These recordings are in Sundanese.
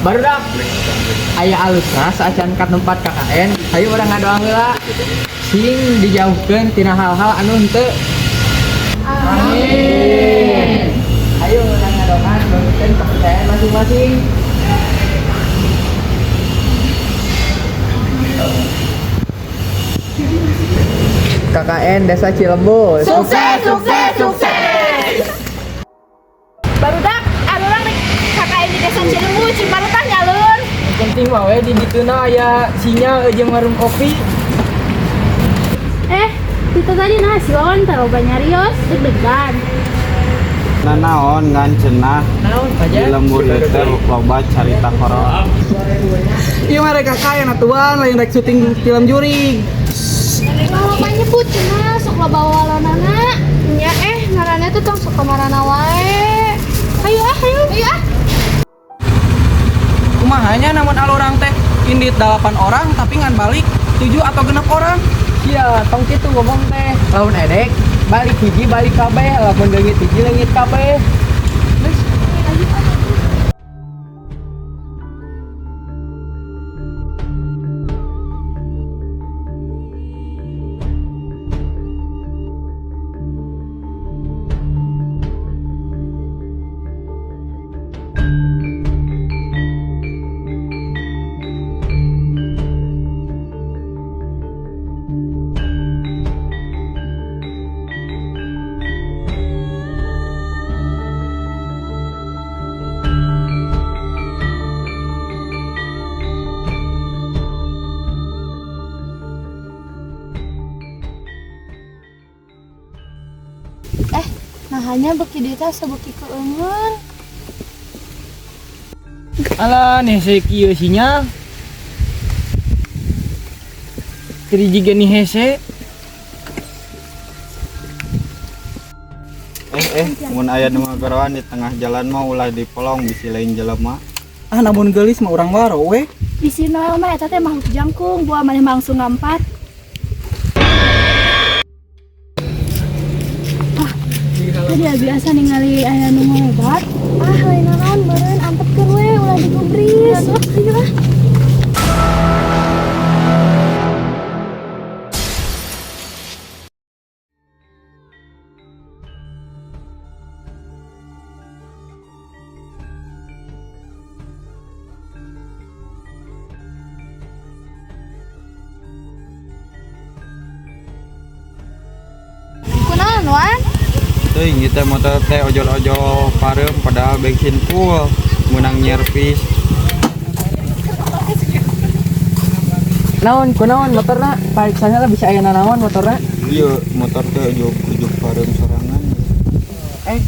Barudak aya alusna saacan ka tempat KKN, hayu urang ngadoa heula. Sing dijauhkeun tina hal-hal anu henteu. Amin. Ayo urang ngadoa nurutkeun kepercayaan masing-masing. KKN Desa Cilembu. Sukses, sukses, sukses. Barudak, arurang rek KKN di Desa Cilembu, Ciparutan ya lur. Penting mah we di dituna aya sinyal jeung warung kopi. Eh, itu tadi nah si Wawan teh loba nyarios, deg-degan. Nah, naon ngan cenah Naon di aja? Lembur ieu teh loba carita horor. Iya mah rek KKN atuan, lain rek syuting film jurig. Kalau nyebut cenah sok loba walonana. Nya eh ngaranna tuh tong sok kamarana wae. Ayo ah, ayo. Ayo ah. Kumaha nya namun alurang teh indit 8 orang tapi ngan balik 7 atau 6 orang. Iya, tong kitu ngomong teh. Lamun edek balik hiji balik kabeh, lamun leungit hiji leungit kabeh. Geus. Eh, nah hanya beki dieu teh asa beki keungeun. Alah, nih si kieu sinyal. Teu jiga nih hese. Eh, mun aya nu ngagoroan di tengah jalan mah ulah dipolong, bisi lain jelema. Ah, namun geulis mah urang waro we. Di sini mah eta teh makhluk jangkung, buah maneh langsung ngampat. Ah, tadi ya biasa ningali aya nu ngobat. Ah, lain naon meureun antepkeun we ulah digubris. Ayo ah. Kunaon, Wan? Teuing ieu teh motor teh ojol-ojol pareum padahal bensin full meunang nyervis. Naon kunaon motorna? Pariksana lah bisa aya nanaon motorna. Iya, motor teh ujug-ujug pareum sorangan. Eh,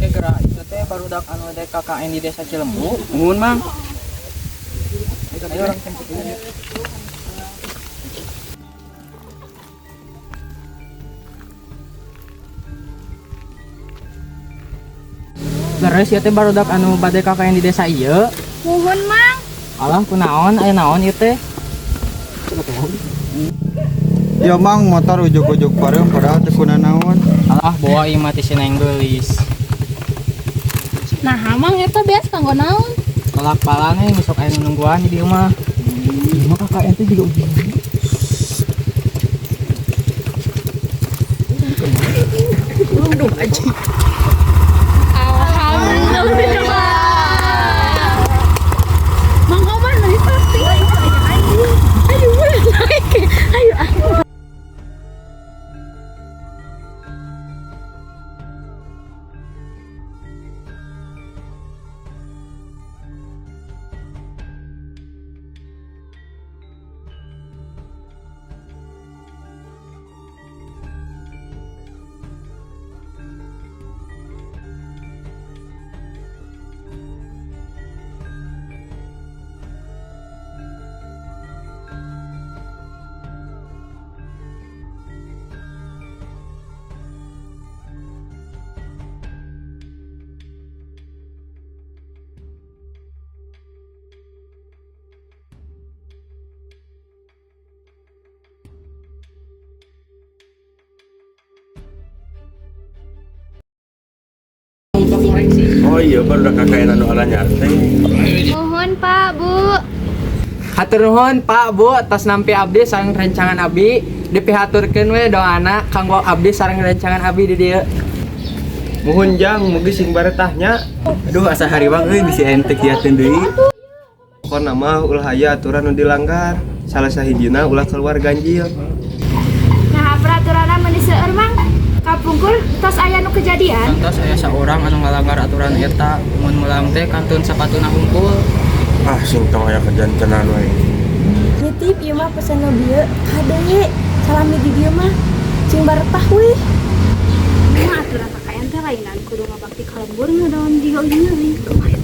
geura itu teh barudak anu teh KKN di Desa Cilembu. Nuhun, Mang. Ayo urang tempat ini. Leres ieu teh barudak anu bade KKN di desa ieu. Muhun, Mang. Alah kunaon aya naon ieu teh? Ya Mang, motor ujug-ujug pareum padahal teu kunanaon. Alah bawa ieu mah teh si Neng geulis. Nah, Mang eta beas kanggo naon? Tolak palane besok aya nu nungguan di dieu mah. Ieu mah KKN teh juga ujung. Aduh, anjing. Alhamdulillah. Mang Oman nulis pasti. Ayo, naik. Ayo, ayo. Oh iya, baru udah KKN anu alanyar teh. Mohon Pak, Bu. Hatur nuhun Pak, Bu, atas nampi abdi sareng rencangan abdi. Dipihaturkeun we doana kanggo abdi sareng rencangan abdi di dieu. Muhun jang, mugi sing baretahnya. Aduh asa hariwang euy bisi aya teu kiateun deui. Pokona mah ulah aya aturan nu dilanggar. Salah sahijina ulah keluar ganjil. Nah, peraturanna meni seueur, Mang. Kapungkur tos aya nu kejadian. Kantos aya saurang anu ngalanggar aturan eta mun mulang teh kantun sapatuna hungkul. Ah, sing tong aya kejantenan we. Nitip ieu mah pesen nu bieu kade salami di dieu mah cing baretah wih. Mah aturan KKN teh lainan kudu ngabakti ka lembur ngadaon jiga uing. Kumaha?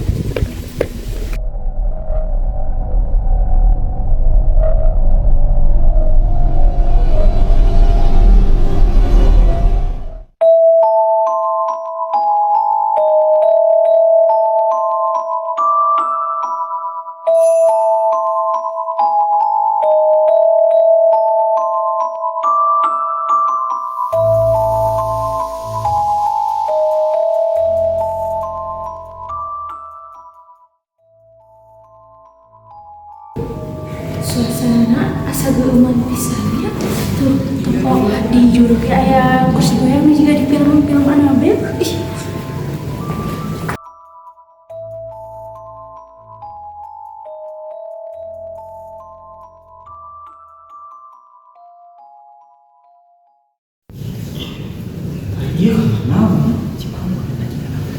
Suasana asa geuman pisan ya. Tuh, toko di juru ge aya kursi goyang juga di film-film Annabelle. Ih.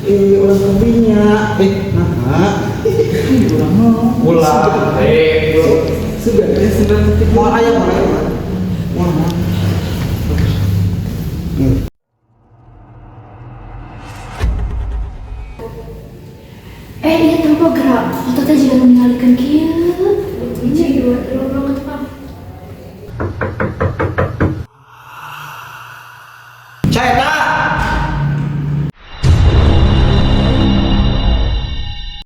Eh, ulah kambingnya. Eh, nah. Ulah. Eh, sudah. Mau ayam, mau ayam. Mau.